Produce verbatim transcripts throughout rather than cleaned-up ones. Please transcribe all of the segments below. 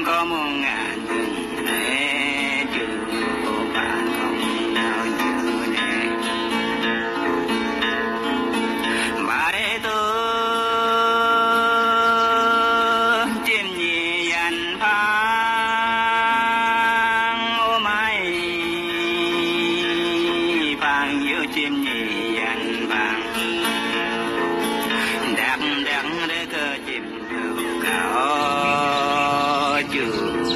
Kâo mơ̆ng ngă dơ̆ng, ơ Jơ̆, ƀu pă kâo mơ̆ng nao jơ̆ anai. Ba rai tŏ čim ñi yan phang, ơ amai phang, yơh čim ñi yan phang. Đak đak rơkâo čim Kâo Jơ̆,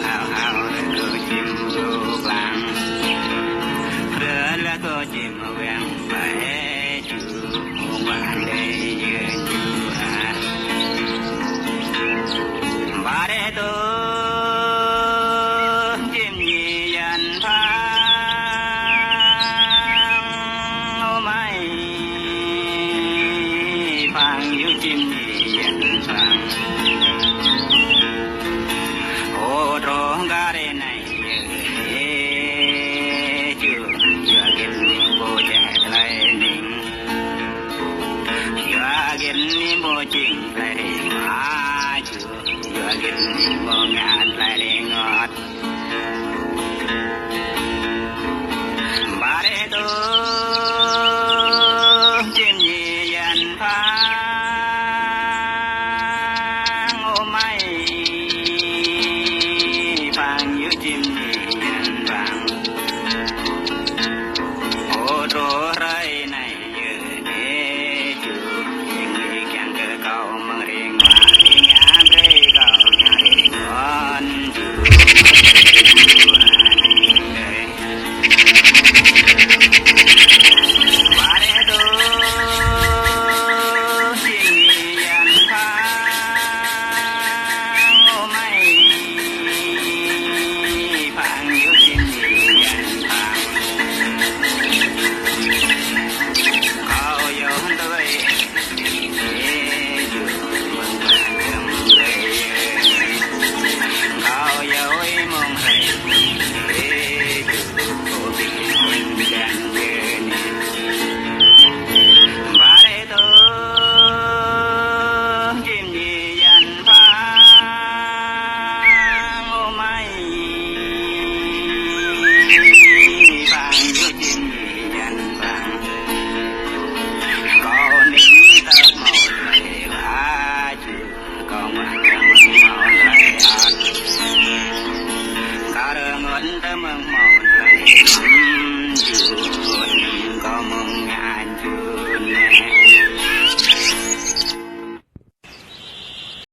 hao hao rơkâo čim rơklang. Rơkâo čim wang pai Jơ̆, ƀu pă dai yơh Jơ̆ ah. Ba rai tŏ čim ñi yan phang, ơ amai phang, yơh čim ñi yan phang. Ơ truh kơ rai anai yơh, ơ Jơ̆, yua hơget ning ƀu djai tơlơi ning. Yua hơget ning ƀu jing tơlơi ring, ơ Jơ̆, yua hơget ning ƀu ngă tơlơi ring rơngot. Ba rai tŏ čim ñi yan phang, ơ amai phang, yơh čim ñi yan phang. Ơ truh rai anai yơh, ơ Jơ̆, ing ih kiăng kơ kâo mơ̆ng ring wa, ing ih brơi kâo ngă ring rơngot. Ba rai tŏ čim ñi yan phang, ơ amai phang, yơh čim ñi yan phang. Kâo yơh tui Kâo mă tơmơ̆ng hmâo tơlơi ăt. Kar ngăn tơmơ̆ng hmâo